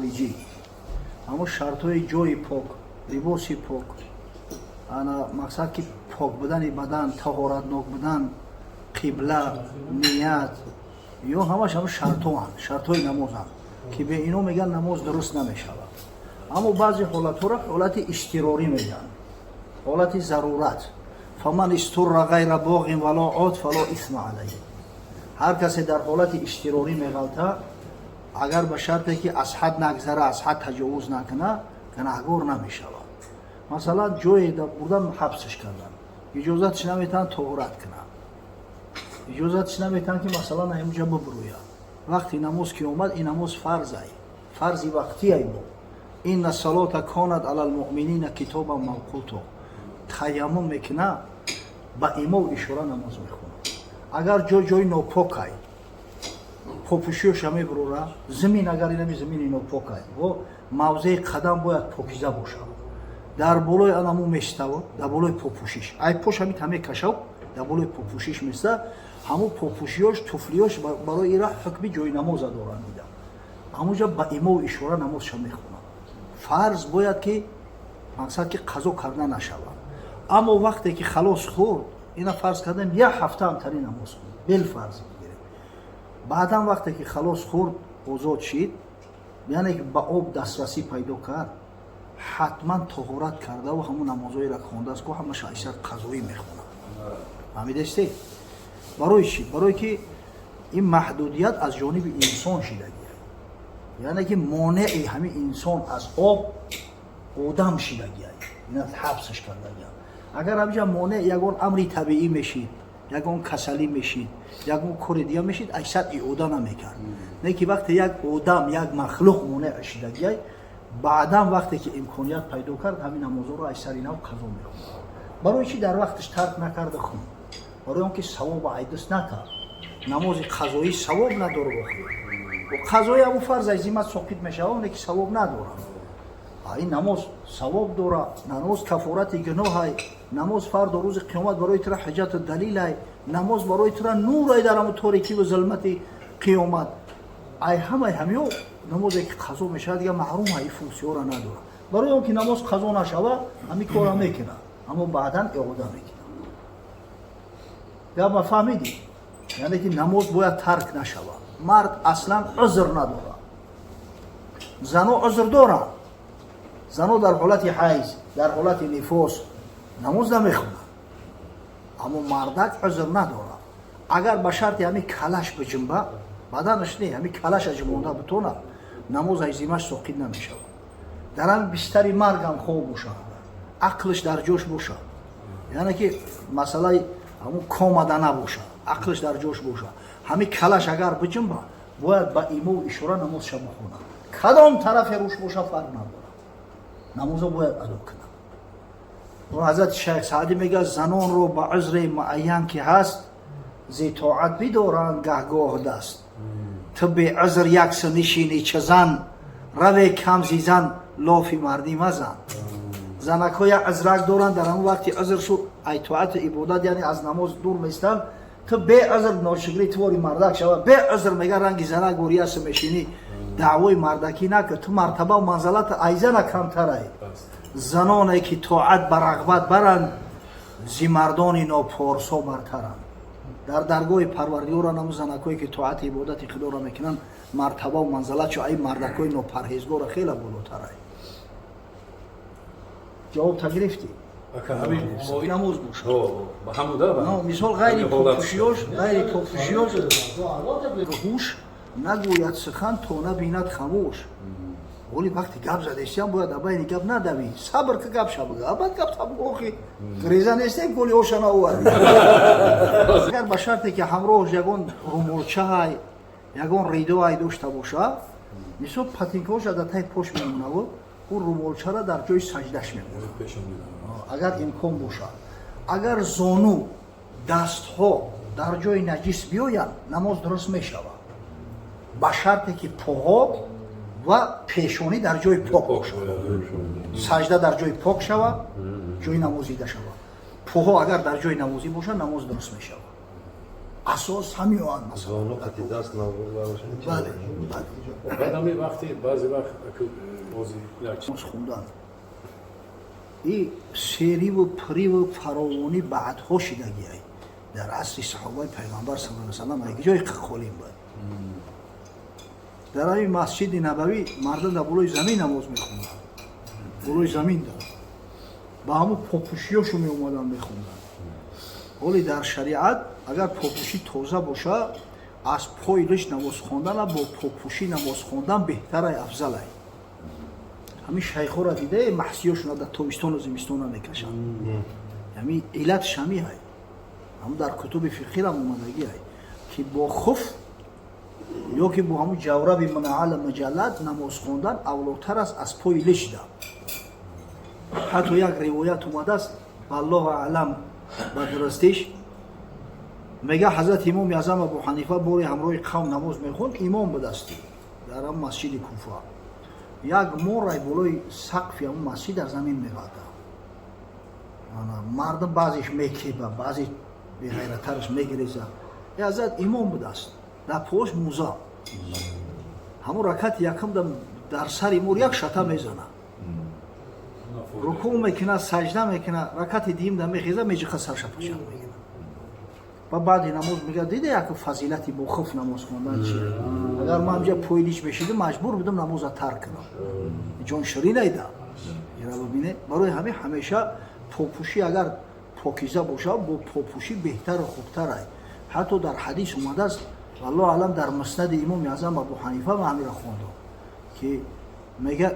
Хориҷӣ, ҳамон шартҳои ҷои пок, либоси пок, ана мақсад ки пок будани бадан, таҳоратнок будан, қибла, ният, ё ҳамаш ҳамон шартҳоанд, шартҳои намозанд, ки бе ино, мегӯянд, намоз дуруст намешавад. Аммо баъзе ҳолатҳоро ҳолати изтирорӣ мегӯянд, ҳолати зарурат. فمن اضطر غير باغ ولا عاد فلا إثم عليه. Ҳар касе дар ҳолати изтирорӣ меғалта, агар ба шарте ки аз ҳад нагзара, аз ҳад таҷовуз накуна, гунаҳгор намешавад. Масалан, ҷое бурдан, ҳабсш кардан, иҷозатш наметаҳанд тоҳурат кунад, иҷозатш наметаҳанд ки, масалан, ҳамуҷа бубурӯяд. Вақти намоз ки омад, ин намоз фарзай, фарзи вақтиай бо إن الصلاة كانت على المؤمنين كتابا موقوتا. Таяммум мекуна, ба имову ишора намоз мехонад. Агар ҷой ҷои нопокай, попӯшиёша мебурора замин, агар инами замини нопокай, во мавзеи қадам бояд покиза бошад. Дар болои анаму местава, дар болои попӯшиш, ай пош ҳами та мекашав, дар болои попӯшиш места. Ҳамун попӯшиёш, туфлиёш барои ира ҳукми ҷои намоза доранд. Дида, ҳамунҷа ба имову ишора намозша мехонад. Фарз бояд ки, мақсад ки қазо карда нашавад. Аммо вақте ки халос хӯрд, ина фарз кардем, як ҳафта ҳамтари намоз хӯрд, белфарз бигирем, баъдан вақте ки халос хӯрд, озод шид, яъне ки ба об дастрасӣ пайдо кард, ҳатман тоҳорат кардаву ҳамун намозҳоеро хондааст, ку ҳамаша айсар қазоӣ мехонад. Фаҳмидастед? Барои чӣ? Барое ки ин маҳдудият аз ҷониби инсон шидагия, яъне ки монеи ҳамин инсон аз об одам шидагия, ина ҳабсш кардагия. Агар ҳамҷа монеъ ягон амри табиӣ мешид, ягон касалӣ мешид, ягон кори дига мешид, айсар иода намекард. Не ки вақте як одам, як махлуқ монеъ шидагиай, баъдан вақте ки имконият пайдо кард, ҳамин намозҳоро аз сари нав қазо мехонад. Барои чӣ дар вақташ тарк накарда хун? Барои он ки савоба айдис накард. Намози қазоӣ савоб надорад. Охир қазои ҳамун фарз аз зимат соқит мешавад, оне ки савоб надорад. Ин намоз савоб дорад, намоз кафорати гуноҳай, намоз фардо рӯзи қиёмат барои тура ҳуҷҷату далилай, намоз барои тура нурай дар ҳамун торикиву зулмати қиёмат. Ай ҳамаи ҳамиё намозе ки қазо мешавад, дига маҳрум ай функсияро надорад. Барои он ки намоз қазо нашавад, ҳамин корро мекунад, аммо баъдан иода мекунад. Гапма фаҳмидӣ? Яъне ки намоз бояд тарк нашавад. Мард аслан узр надорад, зано узр доранд. Зано дар ҳолати ҳайз, дар ҳолати нифос намоз намехонад, аммо мардак узр надорад. Агар ба шарти ҳамин калаш биҷунба, баданаш не, ҳамин калаша ҷунбонда бутонад, намоз аз зимаш соқит намешавад. Дар ҳамин бистари маргам хоб бошад, ақлш дар ҷош бошад, яъне ки масъалаи ҳамун комада набошад, ақлш дар ҷош бошад, ҳамин калаш агар биҷунба, бояд ба имову ишора намозша бихонад. Кадом тарафе рӯш боша, фарқ надорад, намозо бояд адо кунад. Ҳазрати Шайх Саъдӣ мегӯяд: занонро ба узри муайян ки ҳаст, зи тоат бидоранд гаҳгоҳ даст. Ту беузр яксу нишинӣ ча зан, раве кам зизан, лофи мардӣ мазан. Занакҳо як узрак доранд, дар ҳамон вақти узр шу ай тоату ибодат, яъне аз намоз дур местанд. Ту беузр ношукрӣ твори мардак шава, беузр мега ранги занак бориясу мешинӣ, даъвои мардакӣ накар. Ту мартабаву манзалата айзана камтарай. Заноне ки тоат ба рағбат баранд, зи мардони нопорсо бартаранд дар даргоҳи Парвардигора. Наму занакҳое ки тоати ибодати худоро мекунанд, мартабаву манзалатшо ай мардакҳои нопарҳезгора хеле болотарай. Ҷавоб та гирифтӣ? Намоз бошад, мисол, ғайри покпӯшиёш, ғайри покпӯшиёш. Ҳуш нагӯяд сухан, то набинад хамӯш. Оли вақте гап задестиам, бояд абайни гап надавӣ, сабр ка, гап шабга, баъд гап таб. Охи греза нестем, голи оша наоварди. Агар ба шарте ки ҳамроҳш ягон румолчаҳай, ягон ридоай дошта боша, мисол, патинкаоша дар таи пош мемонаву ӯ румолчара дар ҷои саҷдаш мемонад, агар имкон бошад. Агар зону, дастҳо дар ҷои наҷис биёянд, намоз дуруст мешавад, ба шарте ки поҳо ва пешонӣ дар ҷои пок бошад, саҷда дар ҷои пок шавад, ҷои намозида шавад. Поҳо агар дар ҷои намозӣ бошад, намоз дуруст мешавад. Асос ҳамин оанд, масалан. Зону қати даст набошад. Бале, бале. Баъд ҳамин вақти баъзе вақт бози як Намоз хондан и сериву пуриву фаровонӣ баъдҳо шидагиай. Дар асри саҳобаи Пайғамбар сал салам ҷои холим буд. Дар ҳамин Масҷиди Набавӣ мардум дар болои замин намоз мехонданд, болои замин да ба ҳамун попӯшиёшу меомаданд, мехонданд. Ҳоле дар шариат агар попӯшӣ тоза боша, аз пои лиш намоз хондана бо попӯшӣ намоз хондан беҳтарай, афзалай. Ҳамин шайхҳоро дидае, маҳсиёшона дар тобистону зимистона мекашанд. Ҳамин иллатш ҳамиҳай. Ҳамун дар кутуби фиқҳирам омадагиай, ки бо хуф ё ки бо ҳамун ҷавраби мунаъала муҷаллад намоз хондан авлотар аст аз пои лишда. Ҳатто як ривоят омадааст, валлоҳу аълам ба дурустиш, мега ҳазрати Имоми Аъзам Абу Ҳанифа бори ҳамроҳи қавм намоз мехонд, имом будасти дар ҳам масҷиди Куфа. Як морай болои сақфи ҳамун масҷид дар замин меғалта. Мардум баъзеш мекеба, баъзе беғайраттараш мегиреза. Ҳазрат имом будааст, дар пош муза. Ҳамун ракати якам дар сари мор як шата мезана, рукӯъ мекунад, саҷда мекунад, ракати дуюм да мехеза, меҷиқа, сарша пачақ мегирад. Ва баъди намоз мега: «Дида, як фазилати бо хуф намоз хондан чи? Агар ман ҳамҷа пойлич мешидам, маҷбур будам намоза тарк кунам». Ҷон ширинайда ира бибине. Барои ҳамин ҳамеша попӯшӣ агар покиза боша, бо попӯшӣ беҳтару хубтарай. Ҳатто дар ҳадис омадааст, валлоҳу аълам, дар Муснади Имоми Аъзам Абу Ҳанифа ман ҳамира хондам, ки мега: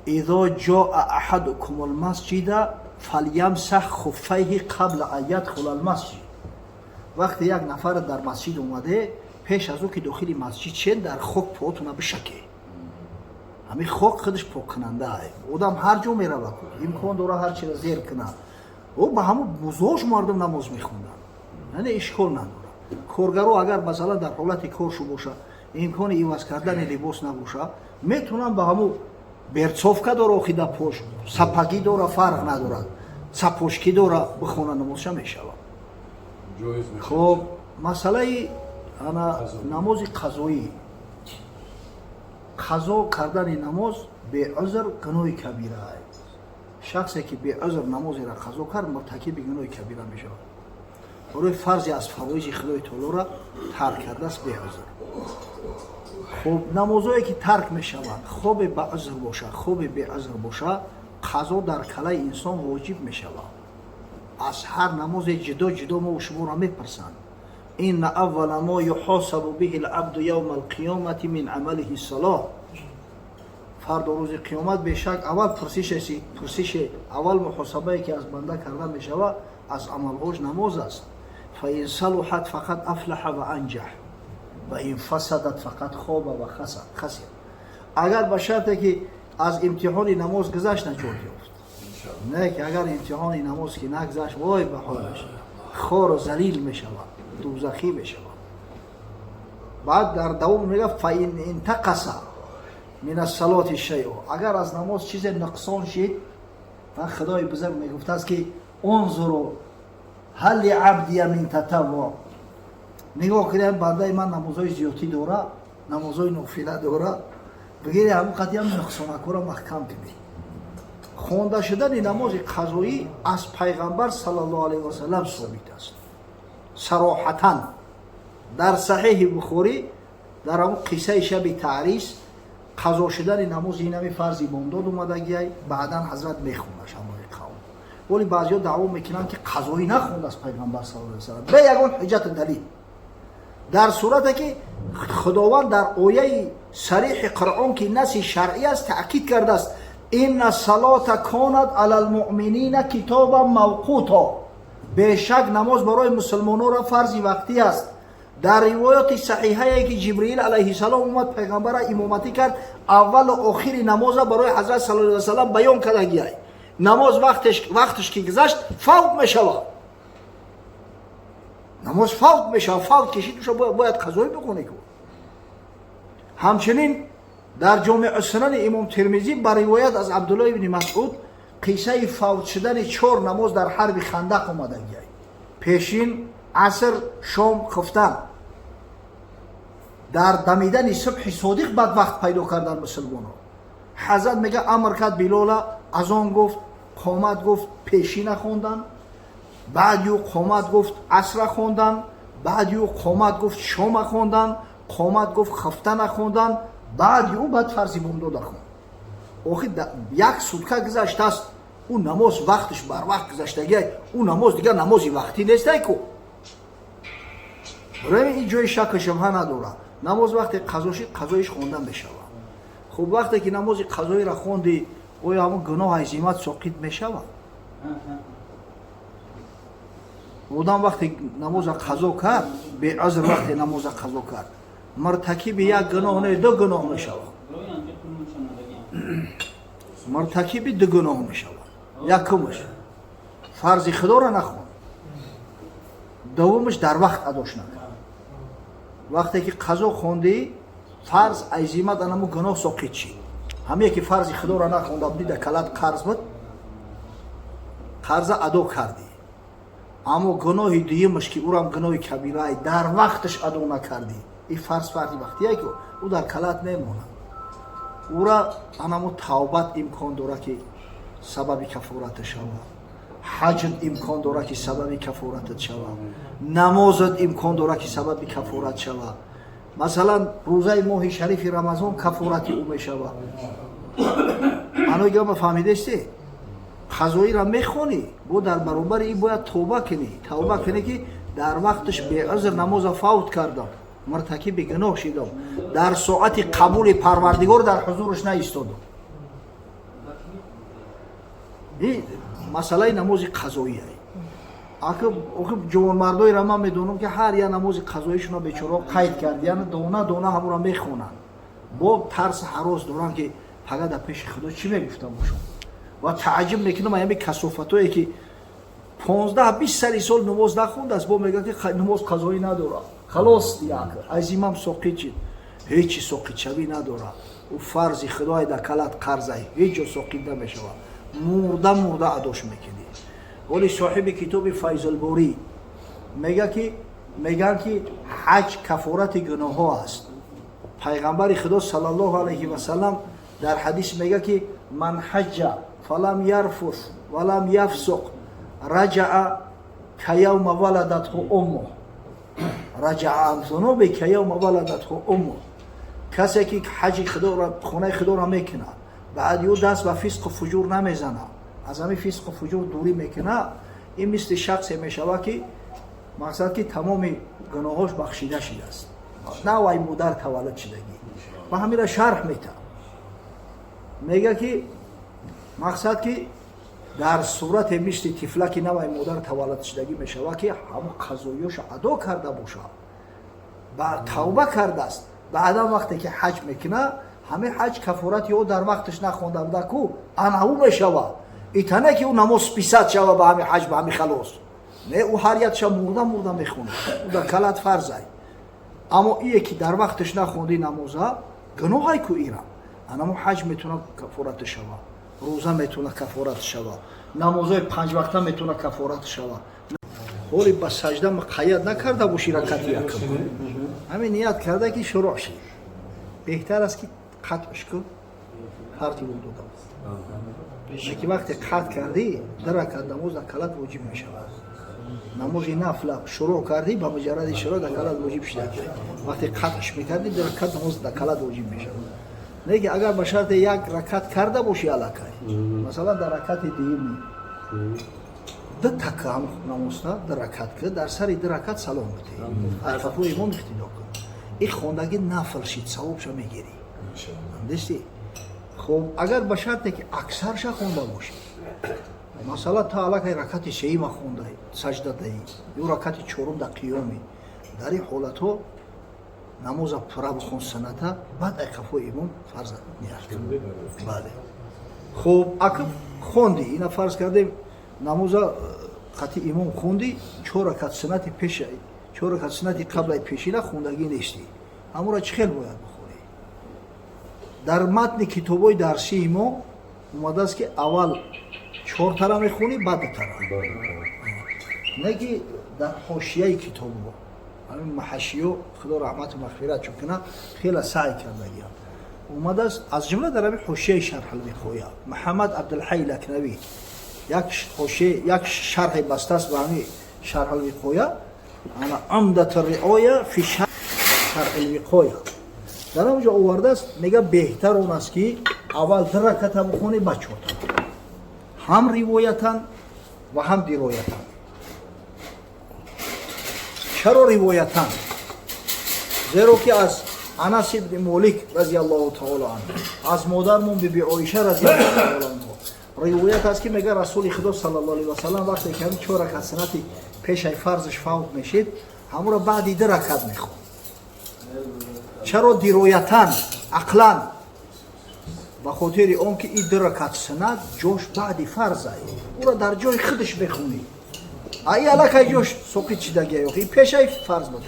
«إذا جاء أحدكم المسجد فليمسح خفيه قبل أن يدخل المسجد». Вақте як нафар дар масҷид омаде, пеш аз ӯ ки дохили масҷид шед, дар хок поотона бишаке. Ҳамин хок худаш поккунандаа. Одам ҳар ҷо мерава, имкон дора ҳар чиро зер кунад. Ӯ ба ҳамун музош мардум намоз мехонданд, яъне ишкол надорад. Коргаро агар, масалан, дар ҳолати коршу боша, имкони иваз кардани либос набоша, метавонанд ба ҳамун берцовка дора, охи да пош сапогӣ дора, фарқ надорад, сапожки дора, бихона, намозша мешавад. Хоб, масъалаи ана намози қазоӣ. Қазо кардани намоз беузр гуноҳи кабира. Шахсе ки беузр намозеро қазо кард, муртакиби гуноҳи кабира мешавад, барои фарзе аз фароизи Худои Таолоро тарк кардааст беузр. Хуб, намозое ки тарк мешаванд, хобе ба узр боша, хобе беузр боша, қазо дар калаи инсон воҷиб мешавад. Аз ҳар намозе ҷудо ҷудо мо шуморо мепурсанд. إن أول ما يحاسب به العبد يوم القيامة من عمله الصلاة. Фардо, рӯзи қиёмат, бешак аввал пурсише, аввал муҳосабае ки аз банда карда мешавад, аз амалҳош намоз аст. فإن صلحت فقد أفلح وأنجح وإن فسدت فقد خاب وخسر. Агар ба шарте ки аз имтиҳони намоз гузашт, наҷот ёфт, не ки агар имтиҳони намоз ки нагузашт, вой ба ҳолаш, хору залил мешавад, дузахӣ мешавад. Баъд дар давом мега: فإن انتقص من الصلاة شيء. Агар аз намоз чизе нуқсон шид, ва Худои бузург мегуфтааст ки: انظروا هل لعبدي من تطوع. Нигоҳ кунед, бандаи ман намозҳои зиёдтӣ дора, намозҳои нофила дора, бигири ҳамун қатъиам нуқсонакора маҳкам кунед. Хонда шудани намози қазоӣ аз Пайғамбар саллаллоҳу алайҳи васалам собит аст сароҳатан. Дар Саҳеҳи Бухорӣ, дар ҳамун қиссаи шаби таърис, қазо шудани намози инами фарзи бомдод омадагиай. Баъдан ҳазрат мехонаш ҳамроҳи қавм. Вале баъзиҳо даъво мекунанд, ки қазоӣ нахондааст Пайғамбар саллаллоҳу алайҳи васалам, бе ягон ҳуҷҷату далил, дар сурате ки Худованд дар ояи сарихи Қуръон, ки наси шаръӣ аст, таъкид кардааст: إن الصلاة كانت على المؤمنين كتابا موقوتا. Бешак намоз барои мусулмононро фарзи вақтӣ аст. Дар ривоёти саҳиҳае ки Ҷибриил алайҳиссалом омад, пайғамбарра имоматӣ кард, аввалу охири намоза барои ҳазрат саллаллоҳу алайҳи васалам баён кардагиай. Намоз вақташ ки гузашт, фавт мешавад, намоз фавт мешавад. Фавт кишид, бояд қазоӣ бихонӣ. Ҳамчунин дар Ҷомеъу Сунани Имом Термизӣ ба ривоят аз Абдулло ибни Масъуд қиссаи фавт шудани чор намоз дар ҳарби Хандақ омадагиай: пешин, Аср, шом хуфтан, дар дамидани субҳи содиқ баъд вақт пайдо кардан мусулмонҳо. Ҳазрат мега амр кард Билола, азон гуфт, қомат гуфт, пешина хондан, баъд ю қомат гуфт, асра хондан, баъд ю қомат гуфт, шома хондан, қомат гуфт, хуфтана хондан, баъд ю баъд фарзи бомдода хонд. Охир як сутка гузаштааст, ӯ намоз вақташ барвақт гузаштагиай, ӯ намоз дигар намози вақтӣ нестай ку. Барои ин ҷои шакку шубҳа надорад. Намоз вақте қазо шид, қазоиш хонда мешавад. Хуб, вақте ки намози қазоиро хонди, оё ҳамон гуноҳ аз зиммат соқит мешавад? Одам вақте намоза қазо кард, беузр вақте намоза қазо кард, муртакиби як гуноҳ не, ду гуноҳ мешавад. Муртакиби ду гуноҳ мешавад. Якумаш фарзи худоро нахонд, дуввумаш дар вақт адош накард. Вақте ки қазо хондӣ, фарз аз зиммат анамо гуноҳ соқит шид. Ҳамие ки фарзи худоро нахонда будӣ, дар калат қарз буд, қарза адо кардӣ. Аммо гуноҳи дуюмаш, ки ӯрам гуноҳи кабирай, дар вақташ адо накардӣ, ин фарз фарзи вақтие ки ӯ дар калат мемонад. Ӯра анамо тавбат имкон дорад, ки сабаби кафората шавад, ҳаҷт имкон дорад, ки сабаби кафоратат шавад, намозат имкон дорад, ки сабаби кафорат шавад. Масалан, рӯзаи моҳи шарифи Рамазон кафорати ӯ мешавад. Маънои гапа фаҳмидесте? Қазоиро мехонӣ, бо дар баробари ин бояд тавба кунӣ. Тавба кунӣ, ки дар вақташ беузр намоза фавт кардам, муртакиби гуноҳ шидам, дар соати қабули Парвардигор дар ҳузураш наистодам. Ин масъалаи намози қазоие. Охир ҷавонмардоеро ман медонам, ки ҳар як намози қазоишонро бечораҳо қайд кард, яъне дона дона ҳамонро мехонанд, бо тарс ҳарос доранд, ки фақат дар пеши Худо чӣ мегуфта бошам. Ва тааҷҷуб мекунам аями касофатое, ки 15-20 сари сол намоз нахондааст, бо мегӯяд, ки намоз қазоӣ надорад, халос, як аз имам соқит шид. Ҳеҷ чи соқитшавӣ надорад. Ӯ фарзи Худое, дар калат қарзай, ҳеҷ ҷо соқит намешавад, мурда мурда адош мекунӣ. Вале соҳиби китоби Файзулборӣ мега, ки мегӯянд, ки ҳаҷ кафорати гуноҳҳо аст. Пайғамбари Худо саллаллоҳу алайҳи васалам дар ҳадис мега, ки ман ҳаҷҷа фалам ярфус валам яфсуқ раҷаа каявма валадатҳу уммуҳ, раҷаа ан зунуби каявма валадатҳу уммуҳ. Касе ки ҳаҷи худоро, хонаи худоро мекунад, баъд ӯ даст ба фисқу фуҷур намезанад, аз ҳамин фисқу фуҷур дурӣ мекунад, ин мисли шахсе мешавад, ки мақсад ки тамоми гуноҳош бахшида шидааст, навай модар таваллуд шидагӣ. Ва ҳамира шарҳ метаҳад, мега, ки мақсад ки дар сурате мисли тифлаки навай модар таваллуд шидагӣ мешавад, ки ҳамон қазоёшо адо карда бошад, ба тавба кардааст. Баъдан вақте ки ҳаҷ мекунад, ҳамин ҳаҷ кафорати ӯ дар вақташ нахонда буда ку ана ӯ мешавад. Итане ки ӯ намоз списать шава ба ҳамин ҳаҷ, ба ҳамин халос не, ӯ ҳар якша мурда мурда мехонад, ӯ дар калат фарзай. Аммо ие ки дар вақташ нахонди намоза, гуноҳай ку ира, анамо ҳаҷ метавона кафората шава, рӯза метавона кафорат шава, намозои панҷвақта метавона кафорат шава. Ҳоли ба сажда муқайяд накарда боши, ракати якум ҳамин ният карда ки шурӯъ шид, беҳтар аст, ки қатъш кун, фарқи дода. Лекин вақте қатъ кардӣ, ду ракат намоз дар калат воҷиб мешавад. Намози нафла шурӯъ кардӣ, ба муҷарради шурӯъ дар калат воҷиб шуда. Вақте қатъш мекардӣ, ду ракат намоз дар калат воҷиб мешавад. Лекин агар ба шарте як ракат карда бошӣ аллакай, масалан, дар ракати дуюми ду така ҳам намозта ду ракат ки дар сари ду ракат салом бидиҳӣ, аз қафои имом иқтидо кун, ин хондагӣ нафл шид, савобша мегирӣ. Дисти? Хуб, агар ба шарте ки аксарша хонда бошӣ, масалан, та аллакай ракати сеюма хондаи, сажда даӣ ё ракати чорум дар қиёмӣ, дар ин ҳолатҳо намоза пурра бихон, сунната, баъд ай қафои имом фарз ният кун. Бале. Хуб, ака хонди, ина фарз кардем, намоза қати имом хонди, чор ракат суннати пеш, чор ракат суннати қаблаи пешина хондагӣ нестӣ, ҳамонро чӣ хел бояд бихонӣ? Дар матни китобҳои дарсии мо омадааст, ки аввал чортара мехонӣ, баъд дутара. Не ки Дар ҳошияи китобо ҳамин маҳашиё, Худо раҳмату мағфиратшон кунад, хеле саъй кардагиям омадааст. Аз ҷумла дар ҳамин ҳошияи Шарҳулвиқоя Муҳаммад Абдулҳай Лакнавӣ як ҳошия, як шарҳе бастааст ба ҳамин Шарҳулвиқоя, ана Умдату риоя фи Шарҳулвиқоя. Дар ҳамон ҷо овардааст, мега, беҳтар он аст, ки аввал ду раката бихонӣ, баъд чорта, ҳам ривоятан ва ҳам дироятан. Чаро ривоятан? Зеро ки аз Анас ибни Молик разиаллоҳу таоло анҳу, аз модармон Биби Оиша разиаллоҳу таоло анҳу ривоят аст, ки мега, Расули Худо саллаллоҳу алайҳи васалам вақте ки ҳамин чор ракат суннати пешаи фарзаш фавт мешид, ҳамуро баъди ду ракат мехонд. Чаро дироятан? Ақлан ба хотири он ки и ду ракат суннат ҷош баъди фарзай, ӯро дар ҷои худаш мехонӣ, а и аллакай ҷош соқит шидагия, ё пешаи фарз буд.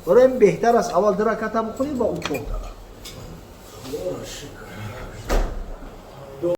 Барои ин беҳтар аст аввал ду раката бихонӣ ва ӯ чортара.